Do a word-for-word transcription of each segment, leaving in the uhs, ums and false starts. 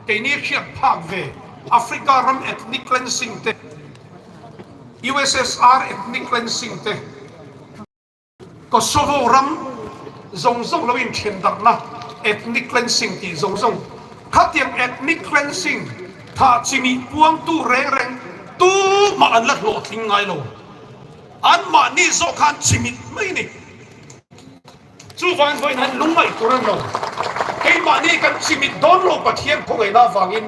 Keini khiat phak ve, Africa ram ethnic cleansing te, U S S R ethnic cleansing te, Kosovo ram zong zong lou in thendarna, ethnic cleansing ti zong zong. Khatiang ethnic cleansing, thah chimit puang tu reng reng, tu ma an la hlotling ngai lou. Anmahni zo khan chimit mai ni. Chuvang hoi nan lungmai turan lou. Keimahni kan chimit don lou Pathian khongaina vangin,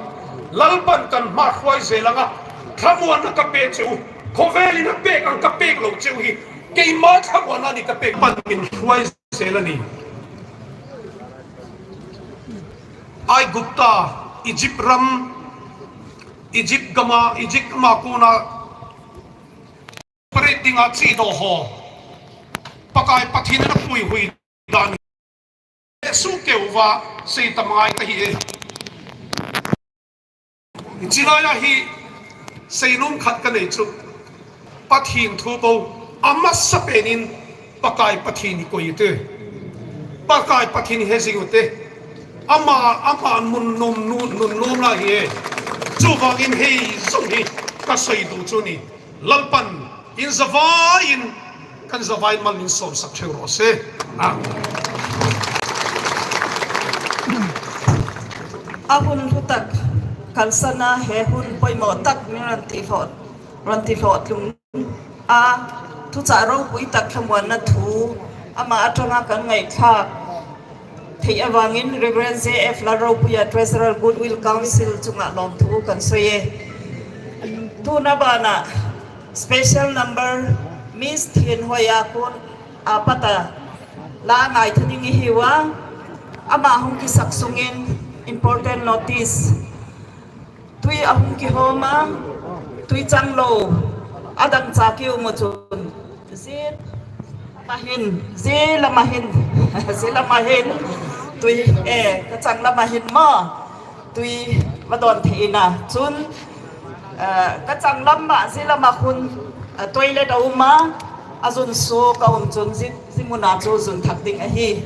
Lalpan kan ma hruai zel anga, thamuanna ka pe cheu, khovel in a pek ang ka pek lou cheu hi, keima thamuanna ni ka pek pan min hruai zel ani. Aigupta, Egypt ram, Egypt gama, Egypt gama kona, Parit dinga chi do ho. Pakai Pathin na pui hui dan. Jesu keuva sei tamangai ka hi e. Chilai a hi seinom khat ka nei chu. Pathin thu bou. Amasa penin Pakai Pathin hi koi ute. Pakai Pathin hi he jing ute. Ama, ama mun nom nu, nun nom la hi e. Chuvangin hei zong hi ka sei du chu ni. Lalpan, in zavai in, kan zavai mal in som sak theu ro se. Na. A hun hlu tak, kalsana he hun poimo tak min ran ti hlot, ran ti hlot lung a, thuchah ropui tak thamuanna thu, ama atanga kan ngaithlak thei avangin Reverend J F Lalropuia Treasurer Goodwill Council chunga lawmthu kan soi e. Tuna bana special number Miss Thienhoia kun a pata la ngaitha ding ihi ua, ama hung kisak sungin important notice. Tui ahung kihom a, tui chang lou, adang cha kium u chun. Zi lama hin, zi lama hin, zi lama hin, tui, eh, ka chang lama hin mo, tui va don thei ina. Chun, eh, ka chang lama, zi lama khun, eh, toilet a um a, a zun su ka um chun, zi, zi muna chu zun thak ding ahi.